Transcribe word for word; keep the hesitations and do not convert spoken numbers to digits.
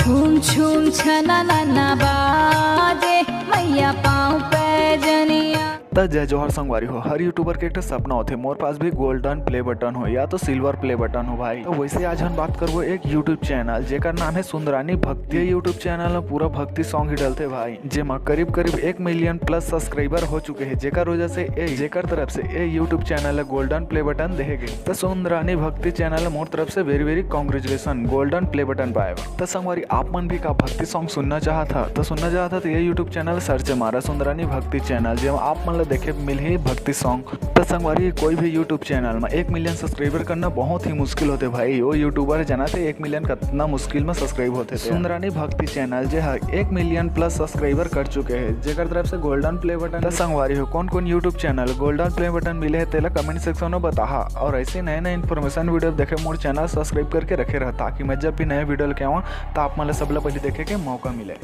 छुम छुम छननना बाजे, मैया पाँव पैजनिया। त जय जोहार संगवारी हो। हर YouTuber के एक ठो सपना होथे, मोर पास भी golden play button हो या तो silver play button हो भाई। तो वैसे आज हम बात करबो एक YouTube channel जेकर नाम है सुंदरानी भक्ति। ये YouTube channel में पूरा भक्ति song ही डलथे भाई, जेमा करीब करीब एक million plus subscriber हो चुके हैं, जेकर वजह से ए, जेकर तरफ से ए YouTube channel ला golden play button देहे गए। त सुंदरानी भक्ति channel मोर तरफ से very very congratulation golden play button पाए बर। त संगवारी आप मन भी का भक्ति song सुनना चाहत हा, त सुनना चाहत हा त ये YouTube channel search मारा सुंदरानी भक्ति channel, जेमा आप मन ला देखे मिलही भक्ति song। त संगवारी कोई भी YouTube channel में एक million subscriber करना बहुत ही मुश्किल होथे भाई। वो YouTuber जाना थे एक million कितना मुश्किल में subscribe होथे। सुंदरानी भक्ति channel जे हा एक million plus subscriber कर चुके हैं, जेकर तरफ से golden play button। त संगवारी हो कौन कौन YouTube channel golden play button मिले है तेला comment section में बताहा, और ऐसे नए नए information video देखे मोर channel subscribe करके रखे रहा, ताकि मैं जब भी नए video लेके आऊँ तो आप मन ला सबले पहले देखे के मौका मिले।